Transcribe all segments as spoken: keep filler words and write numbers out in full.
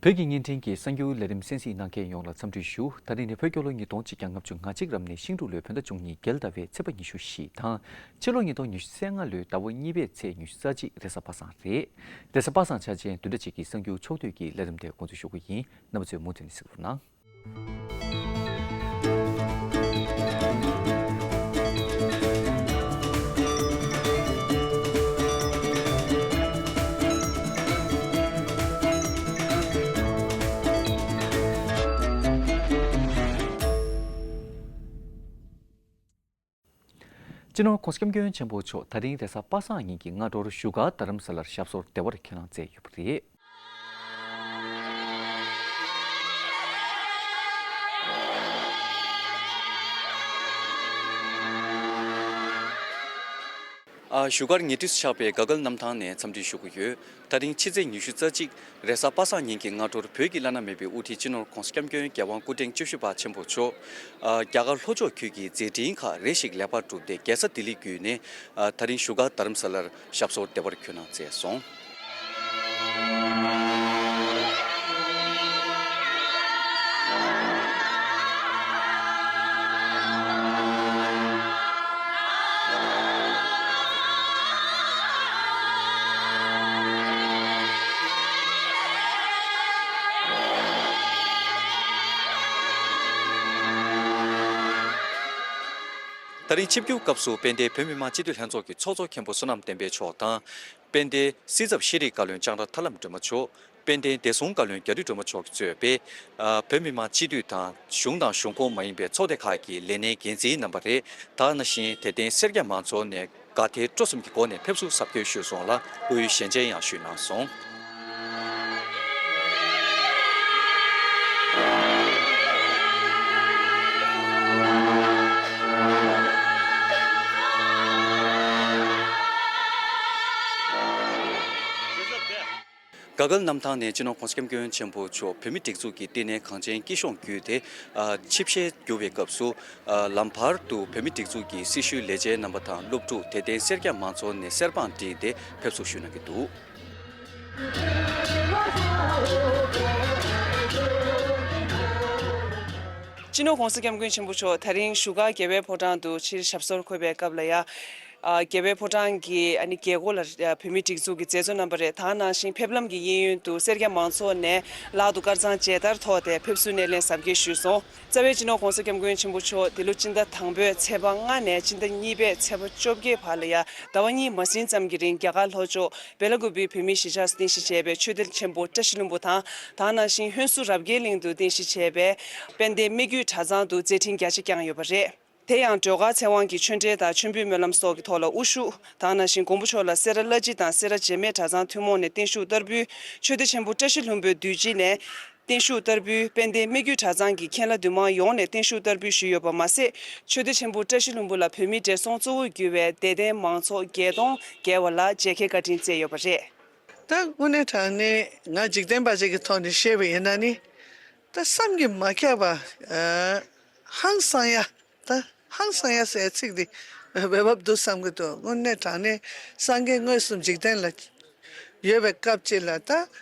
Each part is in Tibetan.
བོད་ཀྱི་བརྙན་འཕྲིན་གྱི་གསར་འགྱུར་ལས་རིམ་གསན་གཟིགས་གནང་མཁན་ཡོངས་ལ་འཚམས་འདྲི་ཞུ། ད་རིང་ནི་བོད་རྒྱལ་ལོ་ཉིས་སྟོང་གཅིག་བརྒྱ་ལྔ་བཅུ་ང་གཅིག་རབ་གནས་ཤིང་འབྲུག་ལོའི་བོད་ཟླ་བཅུ་གཉིས་རྒྱལ་ཟླ་བའི་ཚེས་པ་ཉི་ཤུ་བཞི་དང་། ཕྱི་ལོ་ཉིས་སྟོང་ཉི་ཤུ་རྩ་ལྔ་ལོའི་ཟླ་བ་གཉིས་པའི་ཚེས་ཉི་ཤུ་རྩ་གཅིག་རེས་གཟའ་པ་སངས་རེད། རེས་གཟའ་པ་སངས་འཆར་ཅན་བདུན་ཕྲག་གཅིག་གི་གསར་འགྱུར་ཕྱོགས་བསྡུས་ཀྱི་ལས་རིམ་དེ་འགོ་འཛུགས་ཞུ་གི་ཡིན། རྣམ་པ་ཚོས་མུ་མཐུད་ནས་གཟིགས་རོགས་གནང་། སྤྱི་ནོར་༸གོང་ས་༸སྐྱབས་མགོན་ཆེན་པོ་མཆོག་ད་རིང་རེས་གཟའ་པ་སངས་ཉིན་གྱི་སྔ་དྲོར་བཞུགས་སྒར་རྡ་རམ་ས་ལར་ཞབས་སོར་བདེ་བར་ཁས་བླངས་མཛད་ཡོད་པ་རེད། ཨ། བཞུགས་སྒར་ཉེ་འཁྲིས་སུ་ཆགས་པའི་ག་གལ་གནམ་ཐང་ནས་འཚམས་འདྲི་ཞུ་གི་ཡོད། ད་རིང་ཕྱི་ཚེས་ཉི་ཤུ་རྩ་གཅིག་རེས་གཟའ་པ་སངས་ཉིན་གྱི་སྔ་དྲོར་བོད་ཀྱི་བླ་ན་མེད་པའི་དབུ་ཁྲིད་སྤྱི་ནོར་༸གོང་ས་༸སྐྱབས་མགོན་རྒྱལ་དབང་སྐུ་ཕྲེང་བཅུ་བཞི་པ་ཆེན་པོ་མཆོག་ཨ། རྒྱ་གར་ལྷོ་ཕྱོགས་ཁུལ་གྱི་མཛད་འཕྲིན་ཁག་རེ་ཞིག་ལེགས་པར་གྲུབ་སྟེ་རྒྱལ་ས་ལྡི་ལི་བརྒྱུད་ནས། ཨ། ད་རིང་བཞུགས་སྒར་རྡ་རམ་ས་ལར་ཞབས་སོར་བདེ་བར་ཁས་བླངས་མཛད་སོང་། ད་རིང་ཆིབས་བསྒྱུར་སྐབས་སུ་དཔལ་ལྡན་བོད་མི་མང་སྤྱི་འཐུས་ལྷན་ཚོགས་ཀྱི་ཚོགས་གཙོ་མཁན་པོ་བསོད་ནམས་བསྟན་འཕེལ་མཆོག་དང་། དཔལ་ལྡན་སྲིད་ཚབ་ཤེས་རིག་བཀའ་བློན་ལྕང་ར་ཐར་ལམ་སྒྲོལ་མ་མཆོག་དཔལ་ལྡན་བདེ་སྲུང་བཀའ་བློན་རྒྱ་རི་སྒྲོལ་མ་མཆོག་གིས་གཙོས་པའི་ཨ། བོད་མི་མང་སྤྱི་འཐུས་དང་གཞུང་དང་གཞུང་ཁོངས་མ་ཡིན་པའི་ཚོགས་སྡེ་ཁག་གི་ལས་སྣེ་འགན་འཛིན་རྣམ་པ་རེད། ད་ག་ནང་བཞིན་དད་ལྡན་སེར་སྐྱ་མང་ཚོགས་ནས་དགའ་དད་སྤྲོ་གསུམ་གྱི་སྒོ་ནས་ཕེབས་བསུ་གཟབ་རྒྱས་ཞུས་སོང་ལ། སྐུའི་ཞལ་མཇལ་ཡང་ཞུས་གནང་སོང་། ག་གལ་གནམ་ཐང་ནས་སྤྱི་ནོར་༸གོང་ས་༸སྐྱབས་མགོན་ཆེན་པོ་མཆོག་བོད་མིའི་སྒྲིག་འཛུགས་ཀྱི་བསྟི་གནས་གངས་ཅན་སྐྱིད་གཤོངས་བརྒྱུད་དེ། ཨ། ཆིབས་ཞལ་བསྒྱུར་བའི་སྐབས་སུ། ཨ། ལམ་བར་དུ་བོད་མིའི་སྒྲིག་འཛུགས་ཀྱི་སྲི་ཞུའི་ལས་བྱེད་རྣམ་པ་དང་སློབ་ཕྲུག་དད་ལྡན་སེར་སྐྱ་མང་ཚོགས་ནས་གསེར་པང་བསྒྲིགས་ཏེ་ཕེབས་བསུ་ཞུས་གནང་གི་འདུག་སྤྱི་ནོར་༸གོང་ས་༸སྐྱབས་མགོན་ཆེན་པོ་མཆོག་ད་རིང་བཞུགས་སྒར་རྒྱལ་བའི་ཕོ་བྲང་དུ་ཕྱིར་ཞབས་སོར་འཁོད་པའི་སྐབས་ལ་ཡ། ཨ། རྒྱལ་བའི་ཕོ་བྲང་གི་ཨ་ནི་རྒྱལ་སྒོ་ལ་བོད་མིའི་སྒྲིག་འཛུགས་ཀྱི་མཛད་གཙོ་རྣམ་པ་རེད། ད་ག་ནང་བཞིན་ཕེབས་ལམ་གྱི་གཡས་གཡོན་དུ་སེར་སྐྱ་མང་ཚོགས་ནས་ལག་ཏུ་དཀར་གཙང་མཇལ་དར་ཐོགས་ཏེ་ཕེབས་བསུའི་སྣེ་ལེན་གཟབ་རྒྱས་ཞུས་སོང་། རྩ་བའི་སྤྱི་ནོར་༸གོང་ས་༸སྐྱབས་མགོན་ཆེན་པོ་མཆོག་འདི་ལོ་སྤྱི་ཟླ་དང་པོའི་ཚེས་པ་ལྔ་ནས་སྤྱི་ཟླ་གཉིས་པའི་ཚེས་པ་བཅོ་བརྒྱད་བར་ལ་ཡ་ཟླ་བ་གཉིས་མ་ཟིན་ཙམ་གྱི་རིང་རྒྱ་གར་ལྷོ་ཕྱོགས་སྦེ་ལ་ཀུ་པེའི་བོད་མིའི་གཞིས་ཆགས་སུ་རྟེན་གཞི་བྱས་པའི་ཆོས་སྡེ་ཆེན་པོ་བཀྲ་ཤིས་ལྷུན་པོ་དང་། ད་ག་ནང་བཞིན་ཧོན་སུར་རབ་རྒྱས་གླིང་དུ་རྟེན་གཞི་བྱས་པའི་དཔལ་ལྡན་སྨད་རྒྱུད་གྲྭ་ཚང་དུ་མཛད་འཕྲིན་རྒྱ་ཆེ་བསྐྱངས་ཡོད་པ་རེད། དེ་ཡང་སྒྲོལ་དཀར་ཚེ་དབང་གི་ཆོས་འབྲེལ་དང་མཆོད་འབུལ་སྨོན་ལམ་སོགས་ཀྱི་ཐོག་ལ་དབུ་བཞུགས། ད་ག་ནང་བཞིན་མགོན་པོ་མཆོག་ལ་སེ་ར་བླ་སྤྱི་དང་སེ་ར་བྱེས་སྨད་གྲྭ་ཚང་ཐུན་མོང་ནས་བརྟན་བཞུགས་བསྟར་འབུལ། ཆོས་སྡེ་ཆེན་པོ་བཀྲ་ཤིས་ལྷུན་པོའི་འདུས་སྤྱི་ནས་བརྟན་བཞུགས་བསྟར་འབུལ། དཔལ་ལྡན་སྨད་རྒྱུད་གྲྭ་ཚང་གི་མཁན་བླ་འདུས་མང་ཡོངས་ནས་བརྟན་བཞུགས་བསྟར་འབུལ་ཞུས་ཡོད་པ་མ་ཟད། ཆོས་སྡེ་ཆེན་པོ་བཀྲ་ཤིས་ལྷུན་པོ་ལ་བོད་མིའི་བགྲེས་སོང་གཙོ་བོར་གྱུར་བའི་དད་ལྡན་མང་ཚོགས་བརྒྱད་སྟོང་བརྒལ་བ་ལ་མཇལ་ཁའི་བཀའ་དྲིན་སྩལ་ཡོད་པ་རེད། ད་དངོས་གནས་དྲང་གནས་ང་འཇིག་རྟེན་པ་ཅིག་གི་ཐོག་ནས་བཤད་པ་ཡིན་ན་ནི། ད་བསམ་གྱིས་མ་ཁྱབ་པ། ཨ། ཧང་སང་ཡ། ད་ཧང་སང་ཡ་ཟེར་ཚིག་འདི་འོས་བབ་འདུག་བསམ་གྱི་འདུག་དངོས་གནས་དྲང་གནས་སངས་རྒྱས་དངོས་སུ་འཇིག་རྟེན་ལ་ཡོད་པའི་སྐབས་ཅིག་ལ་ད་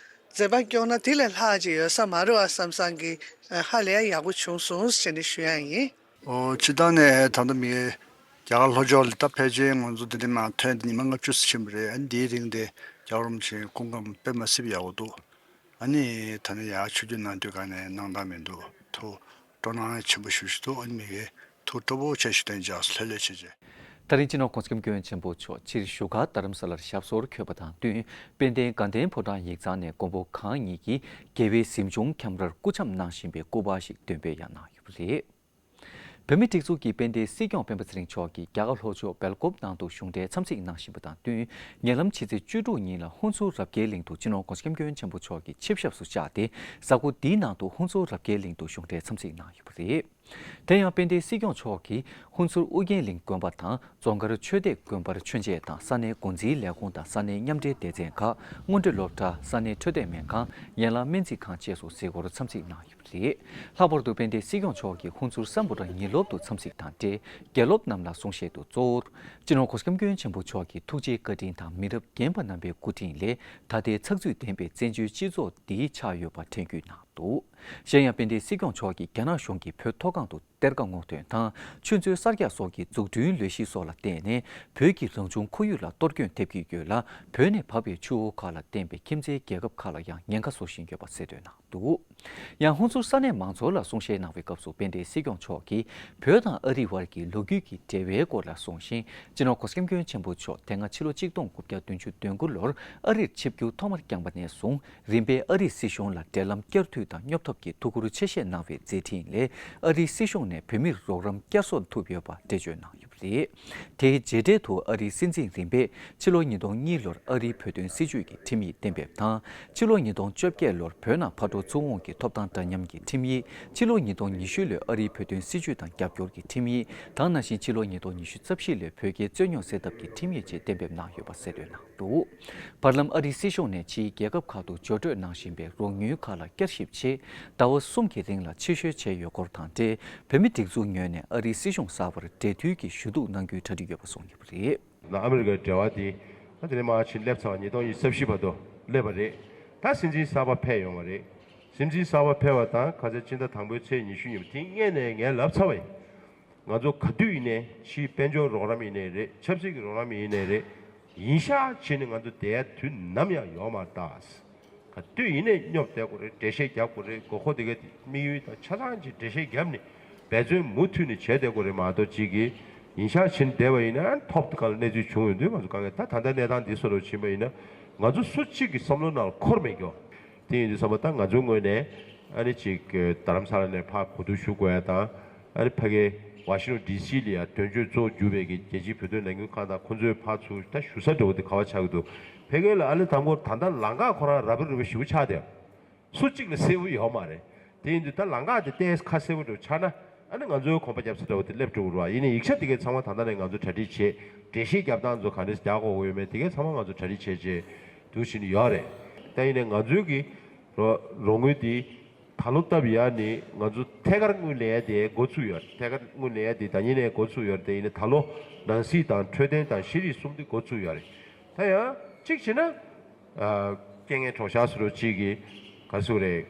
མཛད་པ་སྐྱོང་ན་དེ་ལས་ལྷག་ཅིག་ཡོད་ས་མ་རེད་བ་བསམ་བསམ་གྱི་ཧ་ལས་ཡག་པོ་བྱུང་སོང་ཟེར་ནས་ཞུ་ཡ་ཡིན། ཨོ། སྤྱིར་བཏང་ནས་ད་ལྟ་མི་རྒྱ་གར་ལྷོ་ཕྱོགས་ལ་ད་ཕལ་ཆེར་ང་ཚོ་འདི་ནས་མར་ཐོན་ཏེ་ཉི་མ་ལྔ་བཅུ་ཙམ་ཕྱིན་པ་རེད། ཨ་ནི་འདིའི་རིང་དེ་རྒྱལ་བ་རིན་པོ་ཆེའི་སྐུ་ཁམས་དཔེ་མ་སྲིད་པ་ཡག་པོ་འདུག་ཨ་ནི་ད་ནི་ཡར་ཆིབས་བསྒྱུར་གནང་དུས་ག་ནས་གནང་སྟངས་མི་འདུག་ཐུགས་སྤྲོ་སྣང་ཆེན་པོ་ཞེ་པོ་ཅིག་འདུག་ཨ་ནི་མི་གིས་ཐུགས་སྤྲོ་པོ་ཆེ་ཞུ་དོན་བྱས་སོང་། ལྷོད་ལྷོད་བྱས་བྱས། ད་རིང་སྤྱི་ནོར་༸གོང་ས་༸སྐྱབས་མགོན་ཆེན་པོ་མཆོག་ཕྱིར་བཞུགས་སྒར་རྡ་རམ་ས་ལར་ཞབས་སོར་འཁོད་པ་དང་བསྟུན། དཔལ་ལྡན་དགའ་ལྡན་ཕོ་བྲང་ཡིག་ཚང་ནས་མགོན་པོ་གང་ཉིད་ཀྱིས་རྒྱལ་བའི་གཟིམ་ཆུང་ཁྱམས་རར་སྐུ་འཆམ་གནང་བཞིན་པའི་སྐུ་པར་ཞིག་འདོན་སྤེལ་ཡང་གནང་ཡོད་པ་རེད། བོད་མིའི་སྒྲིག་འཛུགས་ཀྱི་དཔལ་ལྡན་སྲིད་སྐྱོང་སྤེན་པ་ཚེ་རིང་མཆོག་གིས་རྒྱ་གར་ལྷོ་ཕྱོགས་སྦེལ་ཀོབ་ནང་དུ་གཞུང་འབྲེལ་འཚམས་གཟིགས་གནང་བཞིན་པ་དང་བསྟུན། ཉེ་ལམ་ཕྱི་ཚེས་བཅུ་དྲུག་ཉིན་ལ་ཧུན་སུར་རབ་རྒྱས་གླིང་དུ་སྤྱི་ནོར་༸གོང་ས་༸སྐྱབས་མགོན་ཆེན་པོ་མཆོག་གི་ཆིབས་ཞབས་སུ་བཅར་ཏེ། གཟའ་འཁོར་འདིའི་ནང་དུ་ཧུན་སུར་རབ་རྒྱས་གླིང་དུ་གཞུང་འབྲེལ་འཚམས་གཟིགས་གནང་ཡོད་པ་རེད། དེ་ཡང་དཔལ་ལྡན་སྲིད་སྐྱོང་མཆོག་གིས་ཧུན་སུར་ཨུ་རྒྱན་གླིང་དགོན་པ་དང་རྫོང་དཀར་ཆོས་སྡེ་དགོན་པར་མཆོད་མཇལ་དང་ས་གནས་འགོ་འཛིན་ལས་ཁུངས་དང་ས་གནས་མཉམ་འབྲེལ་སྡེ་ཚན་ཁག་སྔོན་འགྲོའི་སློབ་གྲྭ་ས་གནས་འཕྲོད་བསྟེན་སྨན་ཁང་ཡན་ལག་སྨན་རྩིས་ཁང་བཅས་སུ་གཟིགས་སྐོར་འཚམས་གཟིགས་གནང་ཡོད་པ་རེད། ལྷག་པར་དུ་དཔལ་ལྡན་སྲིད་སྐྱོང་མཆོག་གིས་ཧུན་སུར་སམ་བྷོ་ཊ་ཉིན་སློབ་ཏུ་འཚམས་གཟིགས་དང་འབྲེལ་དགེ་སློབ་རྣམས་ལ་གསུང་བཤད་དུ་གཙོ་བོར་སྤྱི་ནོར་གོང་ས་སྐྱབས་མགོན་ཆེན་པོ་མཆོག་གི་ཐུགས་རྗེའི་བཀའ་དྲིན་དང་མི་རབས་རྒན་པ་རྣམ་པའི་སྐུ་དྲིན་ལས་ད་ལྟའི་ཚགས་ཚུད་ལྡན་པའི་བཙན་བྱོལ་སྤྱི་ཚོགས་འདི་ཆགས་ཡོད་པ་དྲན་སྐུལ་གནང་འདུག་གཞན་ཡང་དཔལ་ལྡན་སྲིད་སྐྱོང་མཆོག་གིས་རྒྱ་ནག་གཞུང་གིས་བོད་མཐོ་སྒང་དུ་གཏེར་ཁ་སྔོག་འདོན་དང་ཆུ་མཛོད་གསར་རྒྱག་སོགས་ཀྱི་འཛུགས་སྐྲུན་ལས་གཞི་སོགས་ལ་བརྟེན་ནས་བོད་ཀྱི་རང་བྱུང་ཁོར་ཡུག་ལ་གཏོར་སྐྱོན་ཐེབས་ཀྱི་ཡོད་ལ། བོད་ནས་བབས་པའི་ཆུ་བོ་ཁག་ལ་བརྟེན་པའི་ཁྱིམ་མཚེས་རྒྱལ་ཁབ་ཁག་ལ་ཡང་ཉེན་ཁ་བཟོ་བཞིན་ཡོད་པ་གསལ་སྟོན་གནང་འདུག་ཡང་ཧུན་སུར་ས་གནས་མང་ཚོགས་ལ་གསུང་བཤད་གནང་བའི་སྐབས་སུ་དཔལ་ལྡན་སྲིད་སྐྱོང་མཆོག་གིས་བོད་དང་ཨ་རི་བར་གྱི་ལོ་རྒྱུས་ཀྱི་འབྲེལ་བའི་སྐོར་ལ་གསུངས་ཤིང་། སྤྱི་ནོར་གོང་ས་སྐྱབས་མགོན་ཆེན་པོ་མཆོག་དེ་སྔ་ཕྱི་ལོ་ཆིག་སྟོང་དགུ་བརྒྱ་བདུན་ཅུ་དོན་དགུ་ལོར་ཨ་རིར་ཆིབས་བསྒྱུར་ཐོག་མར་བསྐྱངས་པ་ནས་བཟུང་རིམ་པས་ཨ་རིའི་སྲིད་གཞུང་ལ་འབྲེལ་ལམ་བསྐྱར་མཐུད་དང་སྙོབ་ཐབས་ཀྱི་ཐུགས་ཁུར་ཆེ་བཞེས་གནང་བའི་མཛད་འཕྲིན་ལས། ཨ་རིའི་སྲིད་གཞུང་ནས་བོད་མིར་རོགས་རམ་བསྐྱར་གསོ་ཐུབ་ཡོད་པ་འགྲེལ་བརྗོད་གནང་ཡོད་པ་རེད། དེའི་རྗེས་འབྲེལ་དུ་ཨ་རིའི་སྲིད་འཛིན་རིམ་པས་ཕྱི་ལོ་ཉིས་སྟོང་གཉིས་ལོར་ཨ་རིའི་བོད་དོན་སྲིད་བྱུས་ཀྱི་ཁྲིམས་ཡིག་གཏན་འབེབས་དང་། ཕྱི་ལོ་ཉིས་སྟོང་བཅོ་བརྒྱད་ལོར་བོད་ནང་ཕར་འགྲོ་ཚུར་འོང་གི་ཐོབ་ཐང་འདྲ་མཉམ་གྱི་ཁྲིམས་ཡིག་ཕྱི་ལོ་ཉིས་སྟོང་ཉི་ཤུ་ལོའི་ཨ་རིའི་བོད་དོན་སྲིད་བྱུས་དང་རྒྱབ་སྐྱོར་གྱི་ཁྲིམས་ཡིག་དང་། ནང་བཞིན་ཕྱི་ལོ་ཉིས་སྟོང་ཉི་ཤུ་རྩ་བཞི་ལོའི་བོད་རྒྱའི་རྩོད་རྙོག་སེལ་ཐབས་ཀྱི་ཁྲིམས་ཡིག་བཅས་གཏན་འབེབས་གནང་ཡོད་པ་གསལ་སྟོན་གནང་འདུག་བར་ལམ་ཨ་རིའི་སྲིད་གཞུང་ནས་ཕྱིའི་རྒྱལ་ཁབ་ཁག་ཏུ་འབྱོར་སྤྲོད་གནང་བཞིན་པའི་རོགས་དངུལ་ཁག་ལ་བསྐྱར་ཞིབ་ཆེད་ཟླ་བ་གསུམ་གྱི་རིང་ལ་ཕྱིར་བཤོལ་བྱས་ཡོད་སྐོར་དང་འབྲེལ། བོད་མིའི་སྒྲིག་འཛུགས་ངོས་ནས་ཨ་རིའི་སྲིད་གཞུང་གསར་པར་འབྲེལ་མཐུད་ཀྱི་ཞུ་གཏུག་གནང་རྒྱུའི་གྲ་སྒྲིག་ཡོད་པ་གསུངས་ཡོད་པ་རེད། ཨ་མི་རི་ཀའི་འབྲེལ་བ་དེ་ད་དེ་ནས་མར་ཕྱིན་སླེབས་ཚར་བ་ཉིས་སྟོང་ཉི་ཤུ་རྩ་བཞི་བར་དུ་སླེབས་པ་རེད། ད་སྲིད་འཛིན་གསར་པ་ཕེབས་ཡོང་བ་རེད། སྲིད་འཛིན་གསར་པ་ཕེབས་པ་དང་ཁ་སང་ཕྱི་ཟླ་དང་པོའི་ཚེས་ཉི་ཤུ་ཉིན་མོ་དེ་སྔོན་ནས་ངས་ལབ་ཚར་བ་ཡིན། ང་ཚོ་ག་དུས་ཡིན་ནའི་ཕྱིའི་དཔལ་འབྱོར་རོགས་རམ་ཡིན་ནའི་རེད། ཆབ་སྲིད་ཀྱི་རོགས་རམ་ཡིན་ནའི་རེད། ཡིན་ཤག་བྱས་ནས་ང་ཚོ་བསྡད་ཡ་དུས་ནམ་ཡང་ཡོད་མ་རེད་ད། ག་དུས་ཡིན་ནའི་སྙོབ་བསྡད་དགོས་རེད། འགྲེལ་བཤད་རྒྱབ་དགོས་རེད། དགོས་མཁོ་དེ་གའི་དམིགས་ཡུལ་དང་ཆ་ཚང་གི་འགྲེལ་བཤད་བརྒྱབ་ནས་འབད་བརྩོན་མུ་མཐུད་ནས་བྱས་བསྡད་དགོས་རེད་མ་གཏོགས། གཅིག་གིས་ཡིན་ཤག་བྱས་ནས་བསྡད་པ་ཡིན་ན་ཐོབ་ཐང་ལ་གནས་ཚུལ་བྱུང་ཡོང་དུས་ང་ཚོ་དཀའ་ངལ། ད་ད་ལྟ་གནས་སྟངས་འདི་བཟོ་འདྲ་ཕྱིན་པ་ཡིན་ན་ང་ཚོ་སུ་གཅིག་གི་བསམ་བློ་ནང་ལ་འཁོར་མེད་ཀྱོ། དེ་ཡིན་དུས་ཙམ་པ་ད་ང་ཚོའི་ངོས་ནས་ཨ་ནི་ཅིག་རྡ་རམ་ས་ལ་ནས་ཕར་གོ་བསྡུར་ཞུ་དགོས་ཡ་དང་། ཨ་ནི་ཕ་གི་ཝ་ཤིང་ཊོན་ཌི་སི་ལ་ཡ་དོན་གཅོད་གཙོ་བོ་གྱུར་པའི་གི་རྒྱལ་སྤྱིའི་བོད་དོན་ལས་འགུལ་ཁང་དང་ཁོང་ཚོའི་ཕར་ཚུར་ད་ཞུ་ས་འདྲ་བོ་དེ་ག་བ་ཆགས་ཀྱི་འདུག་ཕ་གི་ལ་ཨ་ནི་དང་པོ་ད་ལྟ་ལམ་ཁ་ཁོ་རང་རབ་རིབ་རིབ་ཞེ་པོ་ཆགས་བསྡད། སུ་གཅིག་ལ་གསལ་པོ་ཡོད་མ་རེད། དེ་ཡིན་དུས་ད་ལམ་ཁ་དེ་ཏོག་ཙམ་ཁ་གསལ་པོ་འདྲ་བོ་ཆགས་ན། ཨ་ནི་ང་ཚོའི་གོམ་པ་རྒྱབ་ས་འདྲ་བོ་དེ་སླེབས་འགྲོ་གི་རེད་བ། ཡིན་ནའི་ཡིག་ཆ་དེ་གའི་ཚང་མ་ད་ལྟ་ནས་ང་ཚོ་གྲ་སྒྲིག་བྱས། འགྲེལ་བཤད་རྒྱབ་སྟངས་ཚོ་ག་འདྲས་རྒྱག་དགོས་ཀྱི་ཡོད་མེད་དེ་གའི་ཚང་མ་ང་ཚོ་གྲ་སྒྲིག་བྱས་བྱས་འདུག་བཞིན་ཡོད་རེད། ད་ཡིན་ནའི་ང་ཚོའི་གི་རོགས་རོགས་དངུལ་དེ་ད་ལོ་སྟབས་ཡག་ནི་ང་ཚོ་ཐད་ཀར་དངུལ་ལེན་ཡ་དེ་འགོ་ཚུགས་ཡོད་རེད། ཐད་ཀར་དངུལ་ལེན་ཡ་དེ་ད་ཉིན་ནས་འགོ་ཚུགས་ཡོད་རེད། དེ་ཡིན་ནའི་ད་ལོ་ནང་སྲིད་དང་འཕྲོད་བསྟེན་དང་ཤེས་རིག་གསུམ་དེ་འགོ་ཚུགས་ཡོད་རེད། ད་ཡང་གཅིག་བྱས་ན། ཨ། རྐྱེན་ངན་གྲོགས་ཤར་སུ་རོ་གཅིག་གིས་ག་རེ་ཟེར་དགོས་རེད།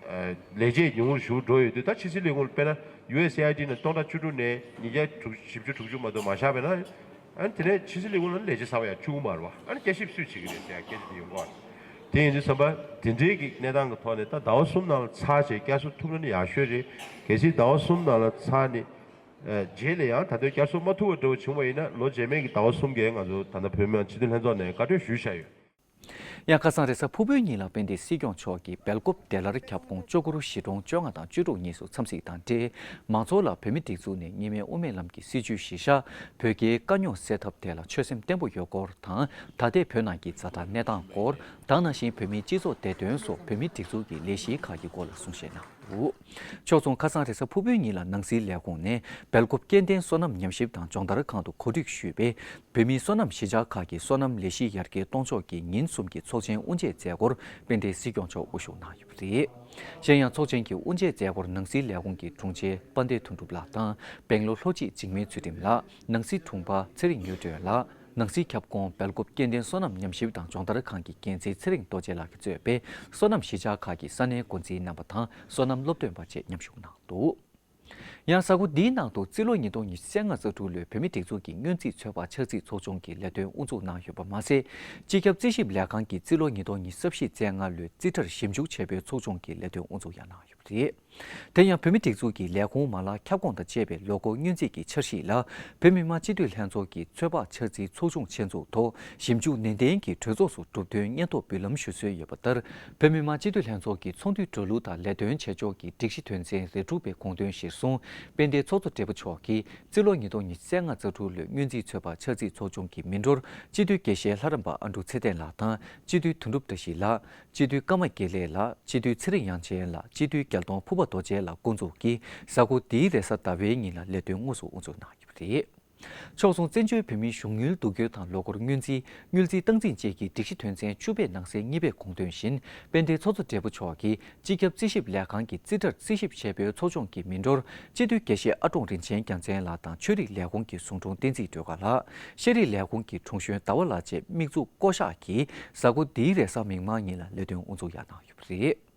ཨ། ལས་བྱེད་ཉུང་རུ་ཞུ་འགྲོ་ཡོད་དུས་ད་ཕྱི་སྲིད་ལས་ཁུངས་དཔེར་ན་ཡུ་ཨེས་ཨེ་ཨའི་ཌི་ནང་སྟོང་ཕྲག་བཅུ་དྲུག་ནས་ཉིས་བརྒྱ་དྲུག་བཞི་བཅུ་དྲུག་ཅུ་མ་གཏོགས་མ་བཞག་པས་ན། ཨ་ནི་དེ་ནས་ཕྱི་སྲིད་ལས་ཁུངས་ལ་ལས་བྱེད་གསར་པ་ཡང་བཅུག་གི་མ་རེད་བ། ཨ་ནི་བསྐྱར་ཞིབ་སུས་བྱེད་ཀྱི་རེད་ཟེར་ཡ་སྐད་ཆ་དེ་ཡོང་གི་རེད། དེ་ཡིན་དུས་ཙམ་པ་དེ་འདྲའི་གི་གནས་སྟངས་ཀྱི་ཐོག་ནས་ད་ཟླ་བ་གསུམ་ནང་ལ་ཚར་བྱས་བསྐྱར་གསོ་ཐུབ་ན་ནི་ཡག་ཤོས་རེད། གལ་སྲིད་ཟླ་བ་གསུམ་ནང་ལ་ཚར་ནི། ཨ། རྗེས་ལ་ཡང་ད་དུང་བསྐྱར་གསོ་མ་ཐུབ་པ་འདྲ་བོ་བྱུང་བ་ཡིན་ན་ལོ་རྗེས་མའི་གི་ཟླ་བ་གསུམ་གྱི་ང་ཚོ་ད་ལྟ་བོད་མི་མང་སྤྱི་འཐུས་ལྷན་ཚོགས་ནས་བཀའ་འཁྲོལ་ཞུས་བཞག་ཡོད། ཡང་ཁ་སང་རེས་གཟའ་ཕུར་བུའི་ཉིན་ལ་དཔལ་ལྡན་སྲིད་སྐྱོང་མཆོག་གིས་སྦེལ་ཀོབ་བདེ་སླར་ཁྱབ་ཁོངས་ལྕོག་གུར་གཞིས་གྲོང་བཅོ་ལྔ་དང་བཅུ་དྲུག་གཉིས་སུ་འཚམས་གཟིགས་དང་འབྲེལ། མང་ཚོགས་ལ་བོད་མིའི་སྒྲིག་འཛུགས་ནས་གཉིས་སྨན་དབུ་མའི་ལམ་གྱི་སྲིད་བྱུས་གཞི་བཞག་བོད་རྒྱའི་དཀའ་རྙོག་སེལ་ཐབས་ཐད་ལ་ཆོད་སེམས་བརྟན་པོ་ཡོད་སྐོར་དང་། ད་ལྟའི་བོད་ནང་གི་ཛ་དྲག་གནས་སྟངས་སྐོར་དང་། ནང་བཞིན་བོད་མིའི་སྤྱི་ཚོགས་བདེ་དོན་སོགས་བོད་མིའི་སྒྲིག་འཛུགས་ཀྱི་ལས་གཞི་ཁག་གི་སྐོར་ལ་གསུང་བཤད་གནང་འདུག་ཕྱོགས་མཚུངས་ཁ་སང་རེས་གཟའ་ཕུར་བུའི་ཉིན་ལ་ནང་སྲིད་ལས་ཁུངས་ནས་སྦེལ་ཀོབ་སྐྱེ་ལྡན་སོ་ནམ་ཉམས་ཞིབ་དང་སྦྱོང་བརྡར་ཁང་དུ་གོ་སྒྲིག་ཞུས་པའི་བོད་མིའི་སོ་ནམ་གཞིས་ཆགས་ཁག་གི་སོ་ནམ་ལས་གཞི་ཡར་རྒྱས་གཏོང་ཕྱོགས་ཀྱི་ཉིན་གསུམ་གྱི་ཚོགས་ཆེན་དབུ་འབྱེད་མཛད་སྒོར་དཔལ་ལྡན་སྲིད་སྐྱོང་མཆོག་དབུ་བཞུགས་གནང་ཡོད་པ་རེད། གཞན་ཡང་ཚོགས་ཆེན་གྱི་དབུ་འབྱེད་མཛད་སྒོར་ནང་སྲིད་ལས་ཁུངས་ཀྱི་དྲུང་ཆེ་དཔལ་ལྡན་དོན་གྲུབ་ལགས་དང་། སྦེང་ལོར་ལྷོ་སྤྱི་འཇིགས་མེད་ཚུལ་ཁྲིམས་ལགས། ནང་སྲིད་དྲུང་འཕར་ཚེ་རིང་དངོས་སྒྲོན་ལགས། ནང་སྲིད་ཁྱབ་ཁོངས་སྦེལ་ཀོབ་སྐྱེ་ལྡན་སོ་ནམ་ཉམས་ཞིབ་དང་སྦྱོང་བརྡར་ཁང་གི་འགན་འཛིན་ཚེ་རིང་རྡོ་རྗེ་ལགས་ཀྱིས་གཙོས་པའི་སོ་ནམ་གཞིས་ཆགས་ཁག་གི་ས་གནས་འགོ་འཛིན་རྣམ་པ་དང་སོ་ནམ་སློབ་སྟོན་པ་བཅས་མཉམ་ཞུགས་གནང་འདུག་ཡང་གཟའ་འཁོར་འདིའི་ནང་དུ་རྩིས་ལོ་ཉིས་སྟོང་ཉི་ཤུ་རྩ་ལྔ་རྩ་དྲུག་ལོའི་བོད་མིའི་སྒྲིག་འཛུགས་ཀྱི་སྔོན་རྩིས་ཚོད་དཔག་འཆར་རྩིས་ཚོགས་ཆུང་གི་ལས་དོན་དབུ་འཛུགས་གནང་ཡོད་པ་མ་ཟད། སྤྱི་ཁྱབ་རྩིས་ཞིབ་ལས་ཁང་གིས་རྩིས་ལོ་ཉིས་སྟོང་ཉི་ཤུ་རྩ་བཞི་རྩ་ལྔ་ལོའི་རྩིས་ཁྲར་ཞིབ་འཇུག་བྱེད་པའི་ཚོགས་ཆུང་གི་ལས་དོན་དབུ་འཛུགས་ཡང་གནང་ཡོད་པ་རེད། དེ་ཡང་བོད་མིའི་སྒྲིག་འཛུགས་ཀྱི་ལས་ཁུངས་མ་ལག་ཁྱབ་ཁོངས་དང་བཅས་པའི་ལོ་འཁོར་སྔོན་རྩིས་ཀྱི་འཆར་གཞི་ལ་བོད་མི་མང་སྤྱི་འཐུས་ལྷན་ཚོགས་ཀྱི་ཚོད་དཔག་འཆར་རྩིས་ཚོགས་ཆུང་ཆེད་འཛུགས་ཐོག་ཞིབ་འཇུག་ནན་ཏན་གྱིས་གྲོས་ཚོགས་སུ་གྲུབ་དོན་སྙན་ཐོ་འབུལ་ལམ་ཞུ་སྲོལ་ཡོད་པ་ལྟར། བོད་མི་མང་སྤྱི་འཐུས་ལྷན་ཚོགས་ཀྱི་ཚོགས་འདུའི་འགྲོ་ལུགས་དང་ལས་དོན་བྱེད་ཕྱོགས་ཀྱི་སྒྲིག་གཞི་དོན་ཚན་རེ་དྲུག་པའི་དགོངས་དོན་གཞིར་བཟུང་ དཔལ་ལྡན་ཚོགས་གཙོ་སྦྲེལ་པོ་མཆོག་གིས་རྩིས་ལོ་ཉིས་སྟོང་ཉི་ཤུ་རྩ་ལྔ་རྩ་དྲུག་ལོའི་སྔོན་རྩིས་ཚོད་དཔག་འཆར་རྩིས་ཚོགས་ཆུང་གི་མི་འགྲོར་སྤྱི་འཐུས་དགེ་བཤེས་ལྷ་རམས་པ་ཨ་འབྲུག་ཚེ་བརྟན་ལགས་དང་། སྤྱི་འཐུས་དོན་གྲུབ་བཀྲ་ཤིས་ལགས། སྤྱི་འཐུས་ཀརྨ་དགེ་ལེགས་ལགས། སྤྱི་འཐུས་ཚེ་རིང་དབྱངས་ཅན་ལགས། སྤྱི་འཐུས་རྒྱལ་གདོང་ཕུར་པ་རྡོ་རྗེ་ལགས་འགོ་འཛུགས་ཀྱིས་གཟའ་འཁོར་འདིའི་རེས་གཟའ་ཟླ་བའི་ཉིན་ལ་ལས་དོན་དངོས་སུ་དབུ་འཛུགས་གནང་ཡོད་པ་རེད། ཕྱོགས་མཚུངས་བཙན་བྱོལ་བོད་མིའི་གཞུང་གཉེར་འདུ་འགོད་དང་ལོ་འཁོར་སྔོན་རྩིས། དངུལ་རྩིས་སྟངས་འཛིན་བཅས་ཀྱི་སྒྲིག་གཞི་དོན་ཚན་བཅུ་པའི་ནང་གསེས་གཉིས་པའི་དགོངས་དོན་བཞིན། དཔལ་ལྡན་ཚོགས་གཙོ་སྦྲེལ་པོ་མཆོག་གིས་སྤྱི་ཁྱབ་རྩིས་ཞིབ་ལས་ཁང་གི་རྩིས་ཁྲར་རྩིས་ཞིབ་བྱེད་པའི་ཚོགས་ཆུང་གི་མི་འགྲོར་སྤྱི་འཐུས་དགེ་བཤེས་ཨ་ཀྲོང་རིན་ཆེན་རྒྱལ་མཚན་ལགས་དང་ཆོས་རིག་ལས་ཁུངས་ཀྱི་ཟུང་དྲུང་བསྟན་འཛིན་སྒྲོལ་དཀར་ལགས། ཤེས་རིག་ལས་ཁུངས་ཀྱི་དྲུང་གཞོན་ཟླ་བ་ལགས་བཅས་དམིགས་འཛུགས་བསྐོ་གཞག་གིས་གཟའ་འཁོར་འདིའི་རེས་གཟའ་མིག་དམར་ཉིན་ལ་ལས་དོན་དབུ་འཛུགས་ཡང་གནང་ཡོད་པ་རེད།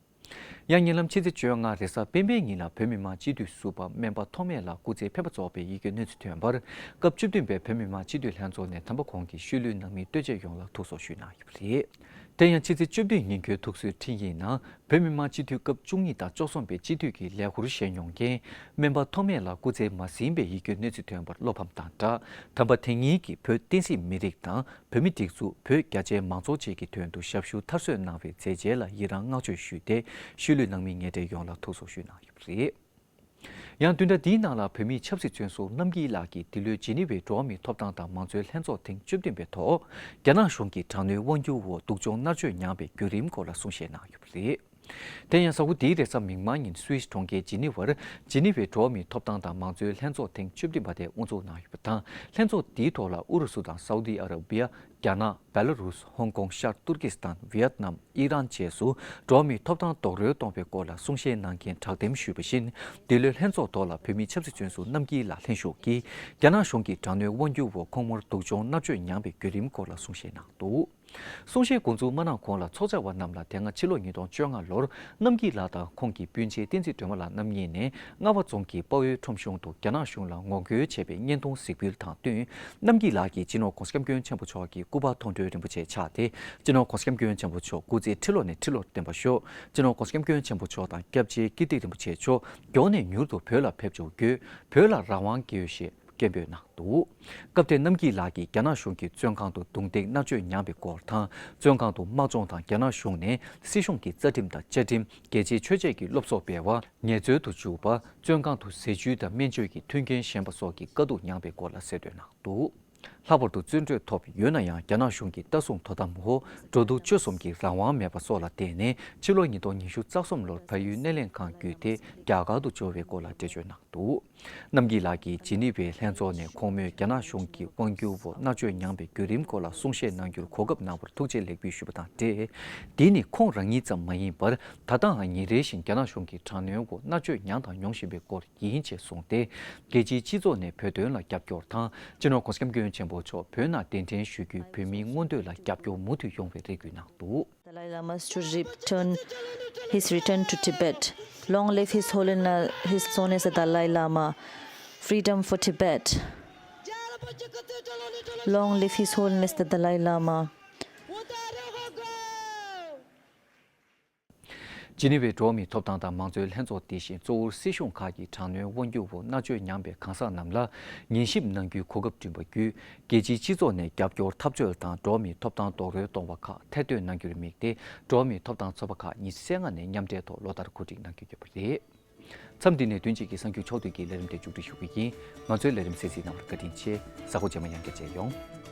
ཡང་ཉེ་ལམ་ཕྱི་ཚེས་བཅོ་ལྔ་རེས་གཟའ་སྤེན་པའི་ཉིན་ལ་བོད་མི་མང་སྤྱི་འཐུས་ཟུར་པ་སྨན་པ་ཐོགས་མེད་ལགས་སྐུ་ཚེ་ཕེབས་པ་རྫོགས་པའི་ཡི་གེ་གནས་ཚུལ་ཐོན་པར། སྐབས་བཅུ་བདུན་པའི་བོད་མི་མང་སྤྱི་འཐུས་ལྷན་ཚོགས་ནས་དམ་པ་ཁོང་གི་ཤུལ་ལུས་ནང་མི་ལྟོས་བཅས་ཡོངས་ལ་ཐུགས་གསོ་ཞུས་གནང་ཡོད་པ་རེད། དེ་ཡང་ཕྱི་ཚེས་བཅུ་བདུན་ཉིན་འཁོད་ཐུགས་གསོའི་འཕྲིན་ཡིག་ནང་། བོད་མི་མང་སྤྱི་འཐུས་སྐབས་བཅུ་གཉིས་དང་བཅུ་གསུམ་པའི་སྤྱི་འཐུས་ཀྱི་ལས་ཁུར་བཞེས་མྱོང་མཁན་སྨན་པ་ཐོགས་མེད་ལགས་སྐུ་ཚེ་མ་ཟིན་པའི་ཡི་གེ་གནས་ཚུལ་ཐོན་པར་བློ་ཕམ་དང་སྦྲགས། དམ་པ་དེ་ཉིད་ཀྱིས་བོད་བསྟན་སྲིད་མི་རིགས་དང་། བོད་མི་སྒྲིག་འཛུགས། བོད་རྒྱ་ཆེའི་མང་ཚོགས་བཅས་ཀྱི་དོན་དུ་ཞབས་ཞུ་མཐར་སོན་གནང་བའི་མཛད་རྗེས་ལ་ཡི་རང་བསྔགས་བརྗོད་ཞུས་ཏེ། ཤུལ་ལུས་ནང་མི་ངན་འབྲེལ་ཡོངས་ལ་ཐུགས་གསོ་ཞུས་གནང་ཡོད་པ་རེད། ཡང་བདུན་ཕྲག་འདིའི་ནང་ལ་བོད་མིའི་ཆབ་སྲིད་བཙོན་ཟུར་རྣམ་རྒྱལ་ལགས་ཀྱིས་འདི་ལོའི་ཇི་ནི་ཝའི་འགྲོ་བ་མིའི་ཐོབ་ཐང་དང་མང་གཙོའི་ལྷན་ཚོགས་ཐེངས་བཅུ་བདུན་པའི་ཐོག་རྒྱ་ནག་གཞུང་གི་དྲག་གནོན་དབང་སྒྱུར་འོག་སྡུག་སྦྱོང་མནར་གཅོད་མྱངས་པའི་བརྒྱུད་རིམ་སྐོར་ལ་གསུང་བཤད་གནང་ཡོད་པ་རེད། དེ་ཡང་གཟའ་འཁོར་འདིའི་རེས་གཟའ་མིག་དམར་ཉིན་སུད་སི་གྲོང་ཁྱེར་ཇི་ནི་ཝར་ཇི་ནི་ཝའི་འགྲོ་བ་མིའི་ཐོབ་ཐང་དང་མང་གཙོའི་ལྷན་ཚོགས་ཐེངས་བཅུ་བདུན་པ་དེ་དབུ་འཛུགས་གནང་ཡོད་པ་དང་། ལྷན་ཚོགས་འདིའི་ཐོག་ལ་ཨུ་རུ་སུ་དང་སའུ་ཏི་ཨ་ར་བི་ཡ། རྒྱ་ནག་བེ་ལ་རུས། ཧོང་ཀོང་། ཤར་ཏུར་ཀི་སི་ཐན། ཝི་ཡེད་ནམ། ཨི་རན་བཅས་སུ་འགྲོ་བ་མིའི་ཐོབ་ཐང་རྡོག་རོལ་གཏོང་བའི་སྐོར་ལ་གསུང་བཤད་གནང་མཁན་དྲག་འདེམས་ཞུས་པ་བཞིན། འདི་ལོའི་ལྷན་ཚོགས་ཐོག་ལ་བོད་མིའི་ཆབ་སྲིད་བཙོན་ཟུར་རྣམ་རྒྱལ་ལགས་ལྷན་ཞུགས་ཀྱིས། རྒྱ་ནག་གཞུང་གི་དྲག་གནོན་དབང་སྒྱུར་འོག་ཁོང་མོར་སྡུག་སྦྱོང་མནར་གཅོད་མྱངས་པའི་བརྒྱུད་རིམ་སྐོར་ལ་གསུང་བཤད་གནང་འདུག་གསུང་བཤད་འགོ་འཛུགས་མ་གནང་གོང་ལ་ཚོགས་བཅར་བ་རྣམས་ལ་དེ་སྔ་ཕྱི་ལོ་ཉིས་སྟོང་བཅོ་ལྔ་ལོར་རྣམ་རྒྱལ་ལགས་དང་ཁོང་གི་སྤུན་མཆེད་བསྟན་འཛིན་སྒྲོལ་མ་ལགས་རྣམ་གཉིས་ནས་རྔ་བ་རྫོང་གི་དཔའ་བོའི་ཁྲོམ་གཞུང་དུ་རྒྱ་ནག་གཞུང་ལ་ངོ་རྒོལ་བྱས་པའི་བརྙན་ཐུང་གཟིགས་འབུལ་དང་བསྟུན། རྣམ་རྒྱལ་ལགས་ཀྱིས་སྤྱི་ནོར་༸གོང་ས་༸སྐྱབས་མགོན་ཆེན་པོ་མཆོག་གི་སྐུ་པར་མཐོང་གྲོལ་རིན་པོ་ཆེ་ཕྱག་སྟེ། སྤྱི་ནོར་༸གོང་ས་༸སྐྱབས་མགོན་ཆེན་པོ་མཆོག་སྐུ་ཚེ་ཁྲི་ལོ་ནས་ཁྲི་ལོར་བརྟན་པར་ཤོག་སྤྱི་ནོར་༸གོང་ས་༸སྐྱབས་མགོན་ཆེན་པོ་མཆོག་དང་སྐྱབས་རྗེ་ཀིརྟི་རིན་པོ་ཆེ་མཆོག་མགྱོགས་ནས་མྱུར་དུ་བོད་ལ་ཕེབས་འབྱོར་དགོས། བོད་ལ་རང་དབང་དགོས་ཞེས་སྐད་འབོད་གནང་འདུག་སྐབས་དེར་རྣམ་རྒྱལ་ལགས་ཀྱིས་རྒྱ་ནག་གཞུང་གིས་བཙོན་ཁང་དུ་རྡུང་རྡེག་མནར་གཅོད་མྱངས་པའི་སྐོར་དང་། བཙོན་ཁང་དུ་དམག་སྦྱོང་དང་རྒྱ་ནག་གཞུང་ནས་སྲིད་གཞུང་གི་རྩ་ཁྲིམས་དང་བཅའ་ཁྲིམས། རྒྱལ་སྤྱིའི་ཆོས་བྱེད་ཀྱི་སློབ་གསོ་སྤེལ་བ་ངལ་རྩོལ་དུ་འཇུག་པ། བཙོན་ཁང་དུ་ཟས་བཅུད་དང་སྨན་བཅོས་ཀྱི་མཐུན་རྐྱེན་ཞན་པ་སོགས་ཀྱི་དཀའ་སྡུག་མྱངས་པའི་སྐོར་ལ་གསལ་སྟོན་གནང་འདུག་ལྷག་པར་དུ་བཙོན་གྲོལ་ཐོབ་ཡོད་ན་ཡང་རྒྱ་ནག་གཞུང་གི་ལྟ་སྲུང་དོ་དམ་འོག་འགྲོ་འདུག་སྤྱོད་གསུམ་གྱི་རང་དབང་མེད་པ་སོགས་ལ་བརྟེན་ནས་ཕྱི་ལོ་ཉིས་སྟོང་ཉི་ཤུ་རྩ་གསུམ་ལོར་བལ་ཡུལ་སྣེ་ལེན་ཁང་བརྒྱུད་དེ་རྒྱ་གར་དུ་འབྱོར་བའི་སྐོར་ལ་འགྲེལ་བརྗོད་གནང་འདུག་རྣམ་རྒྱལ་ལགས་ཀྱིས་ཇི་ནི་ཝའི་ལྷན་ཚོགས་ནས་ཁོང་མོས་རྒྱ་ནག་གཞུང་གི་དབང་སྒྱུར་འོག་མནར་གཅོད་མྱངས་པའི་བརྒྱུད་རིམ་སྐོར་ལ་གསུང་བཤད་གནང་རྒྱུར་གོ་སྐབས་གནང་བར་ཐུགས་རྗེ་ལེགས་འབུལ་ཞུས་པ་དང་འབྲེལ། འདི་ནི་ཁོང་རང་ཉིད་ཙམ་མ་ཡིན་པར། ད་ལྟའང་ཉིན་རེ་བཞིན་རྒྱ་ནག་གཞུང་གི་དྲག་གནོན་འོག་མནར་གཅོད་མྱངས་དང་མྱོང་བཞིན་པའི་སྐོར་ཡིན་ཅེས་གསུངས་ཏེ། རྒྱལ་སྤྱིའི་སྤྱི་ཚོགས་ནས་བོད་དོན་ལ་རྒྱབ་སྐྱོར་དང་། སྤྱི་ནོར་༸གོང་ས་༸སྐྱབས་མགོན་ཆེན་པོ་མཆོག་བོད་ནང་གདན་འདྲེན་ཞུ་རྒྱུའི་བོད་མིའི་མངོན་འདོད་ལ་རྒྱབ་སྐྱོར་མུ་མཐུད་ཡོང་བའི་རེ་སྐུལ་གནང་འདུག Dalai Lama's to return, his return to Tibet. Long live His Holiness, His Holiness the Dalai Lama. Freedom for Tibet. Long live His Holiness the Dalai Lama. ཇི་ནི་ཝའི་འགྲོ་བ་མིའི་ཐོབ་ཐང་དང་མང་གཙོའི་ལྷན་ཚོགས་འདི་བཞིན་གཙོ་བོར་སྲིད་གཞུང་ཁག་གི་དྲག་གནོན་དབང་སྒྱུར་འོག་མནར་གཅོད་མྱངས་པའི་གང་ཟག་རྣམས་ལ་ཉན་ཞིབ་གནང་རྒྱུའི་གོ་སྐབས་བསྐྲུན་པ་བརྒྱུད། རྒྱལ་སྤྱིའི་སྤྱི་ཚོགས་ནས་རྒྱབ་སྐྱོར་འཐབ་རྩོད་དང་འགྲོ་བ་མིའི་ཐོབ་ཐང་རྡོག་རོལ་གཏོང་བ་ཁག་ཐེར་འདོན་གནང་རྒྱུར་དམིགས་ཏེ། འགྲོ་བ་མིའི་ཐོབ་ཐང་ཚོགས་པ་ཁག་ཉི་ཤུ་རྩ་ལྔ་ནས་མཉམ་འབྲེལ་ཐོག་ལོ་ལྟར་གོ་སྒྲིག་གནང་གི་ཡོད་པ་རེད། མཚམས་འདི་ནས་བདུན་གཅིག་གི་གསར་འགྱུར་ཕྱོགས་བསྡུས་ཀྱི་ལས་རིམ་དེ་མཇུག་སྒྲིལ་ཞུ་གི་ཡིན། ང་ཚོའི་ལས་རིམ་གསན་གཟིགས་གནང་བར་བཀའ་དྲིན་ཆེ། གཟའ་འཁོར་རྗེས་མ་ཡང་བསྐྱར་མཇལ་ཡོང་།